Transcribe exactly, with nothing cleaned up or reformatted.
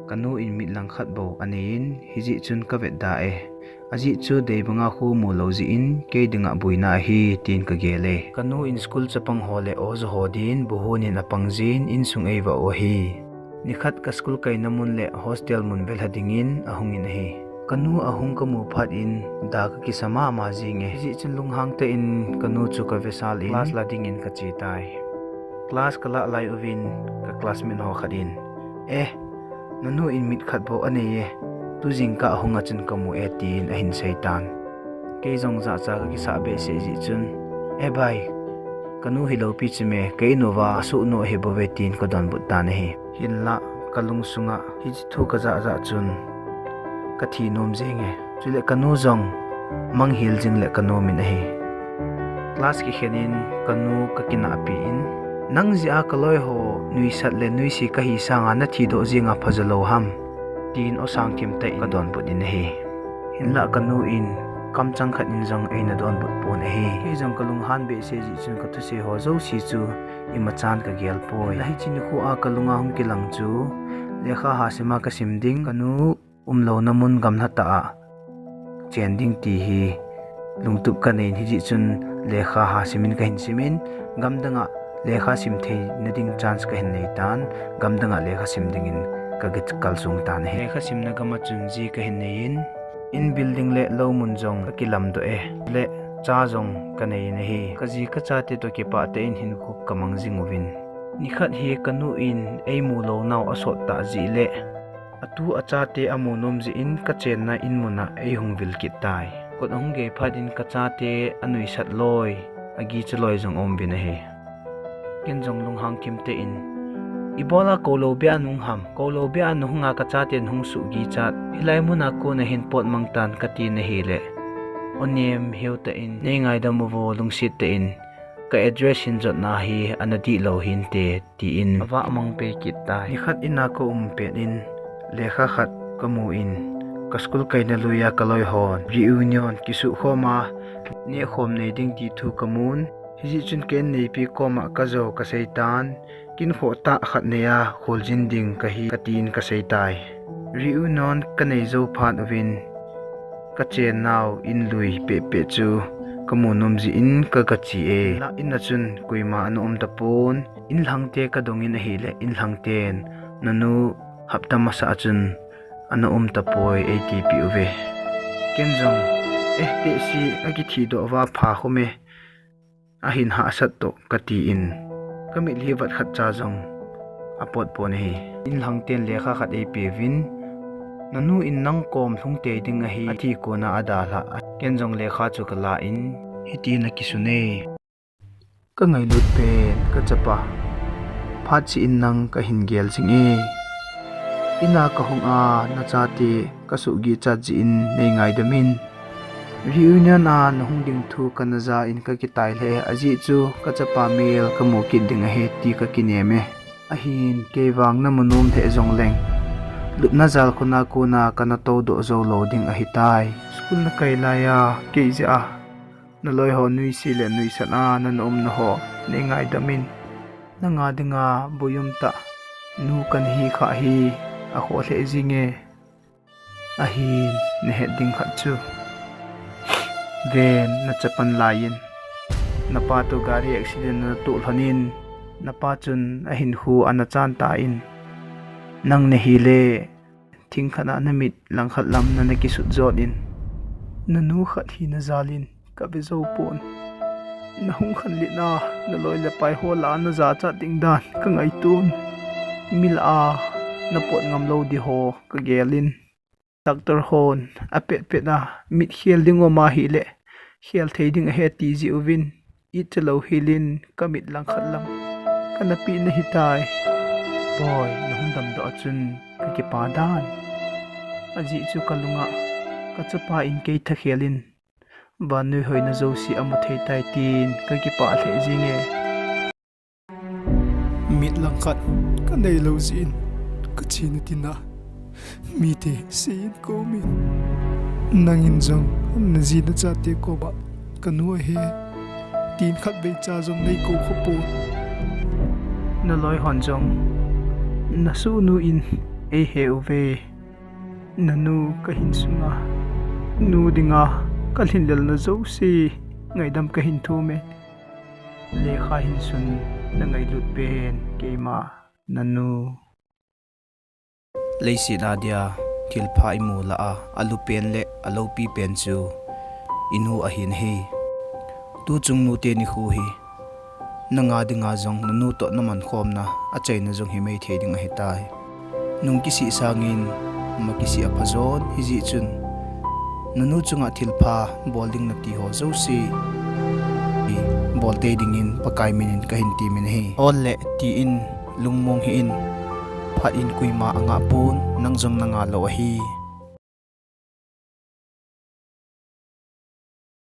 Kanu in mit langkhat bou anei in, hijeh chun kavet da e. Ajeh chu dei banga khu mu lou jeh in, kei dinga boina ahi, tin kagel e. Kanu in school chapang ho le oja ho din, buhon in apang jin, insung eiva u ahi. Nikhat ka school kaina mun le hostel mun velha dingin ahung in ahi. Kanu ahung kamu phat in, da kakisa mama jing e. Hijeh chun lunghang tah in kanu chu kavesal in, class la dingin kache tai. Class kalah lai uvin, ka classmate ho khat in, "Eh, nanu in mit khat bou anei e, tu jingkah ahung a chun kamu e," tin ahin sei tan. Kei jong jahcha kakisah behseh jeh chun, "Eh bai, kanu hilou pi chu me, ka in uva asuh nu ahi bou ve," tin kadonbut tan ahi. Hinlah, kalungsunga hiche thu kajah jah chun, kathi nom jeng e. Chule kanu jong manghil jing le kanom in ahi. Class kikhen in kanu kakinahpi in, "Nang jeh a kaloi ho nuisat le nuisi kahi sanga nathi doh jeng a phajo lou ham?" tin osang thim tah in kadonbut in ahi. Hinlah kanu in kamchang khat in jong eina donbut pon ahi. Kei jong kalunghan behseh jeh chun kathusei ho jouse chu imachan kagel poi. Hinlah hiche nikho a kalunga hung kilang chu lekha hasim a kasim ding, kanu umlouna mun gamla tah a chen ding ti hi lungtup kanei in, hijeh chun lekha hasim in kahin sim in, gamdang a lekha sim theina ding chance kahin nei tan, gamdang a lekha sim dingin kakikalsong tan ahi. Lekha simna gam a chun ji kahin nei in, in building le lou mun jong kakilamdoh e, le cha jong kanei in ahi. Kaji kachate toh kipah tah in hinkho kamang jing uvin. Nikhat hi kanu in eimu lounau asot tah jeh le atu achate amu nom jeh in kachenna in mun a eihung vil kit tai. Kot ahung gei phat in kachate anuisat loi, agicha loi jong aum uvin ahi. Ken jong lunghang thim tah in, "Ibola kou lou beh a nahung ham? Kou lou beh a nahung a kachate nahung suh gichat, hilai mun a kon a hin pot mang tan," katin ahile, "O nem, heu tah in, nei ngaidam uvo, lungset tah in, ka address hin jotna hi ana dihlou hinte," tin avah mang pei kit tai. Nikhat in a kaum pet in lekha khat kamu in, ka school kaina lui a kaloi hon reunion kisuhkhom a nehkhom nei ding ti thu kamun, hijeh chun ken neipi koma kajou kasei tan, "Kin khohtah khat nei a kholjin ding kahi," katin kasei tai. Reunion kanei jou phat uvin kachennau in lui pehpeh chu kamu nom jeh in kagache e. Hinlah in a chun koima ana um tapon, inlhangte kadong in ahile inlhangten, "Nanu hapta masa a chun ana um tapoi," eitipeh uve. Ken jong, "Eh, tehse akithi doh uva pha khom e, ahin hahsat toh," katin, kamitlhi vat khat cha jong apot pon ahi. Inlhangten lekha khat eipeuvin, "Nanu in nang kom lhung tei ding ahi, athi kona adalhah." Ken jong lekha chu kala in hitin akisun e. Kangailut pen kachapa, phat seh in nang kahin gel jing e. In a kahung a nachate kasuh gichat jeh in nei ngaidam in. Reunion a nahung ding thu kana ja in kakitai lheh e, ajeh chu kachapa mel kamu kit ding ahi ti kakinem e. Ahin kei vang namu nom lheh jongleng, lupna jalkhun a kona kana toudoh jou lou ding ahitai. School nakai lai a kei jeh a naloi ho nuisat le nuisat a nana umna ho nei ngaidam in. Nanga dinga boi umtah nu kana hi kha hi akhoh lheh jing e. Ahin nahet ding khat chu, ven nachapan lai in napa toh gari accident natoh lhon in, napa chun ahinkho ana chan tan, nang nahile thing khat a namit langkhat lam nana kisut jot in, nanu khat hina jal in kave jou pon. Nahung khanlet na, naloi le pai ho lah a najachat ding dan kangaiton. Mi lah a napot ngam lou ding ho kagel in. Doctor hon apet pet a mit khel ding um ahile khel thei ding ahi ti jeh uvin, itcha lou hel in kamit langkhat lam kana peh nahitai. Boi, nahung damdoh a chun kakipa dan. Ajeh chu kalunga kachapa in kei thakhel in vannoi hoina jouse amu thei tai tin kakipah lheh jing e. Mit langkhat kanei lou jeh in kachena tin a mite seiyin kaumin, nangin jong naji nachate koma kanu ahi tin khatvei cha jong neikou khopon. Naloi hon jong nasohnu in Ei he uve, nanu kahin sunga nu dinga kalhin lelna jouse ngaidam kahin thum e. Lekha hin sun na ngailut pen keima nanu. Leiset a dia thilpha imu lah a, alu pen le aloupi pen chu inu ahin ahi. Tuchung nute nikho hi nanga dinga jong nanu toh naman khomna achaina jong hi maithei ding ahitai. Nung kisih sangin ma kisih aphajon hijeh chun, nanu chunga thilpha bol ding nati ho jouse bol tei dingin Pakai minin kahin temin ahi. Ol le tin lungmong hih in, phat in koima angah pon, nang jong nangah lou ahi.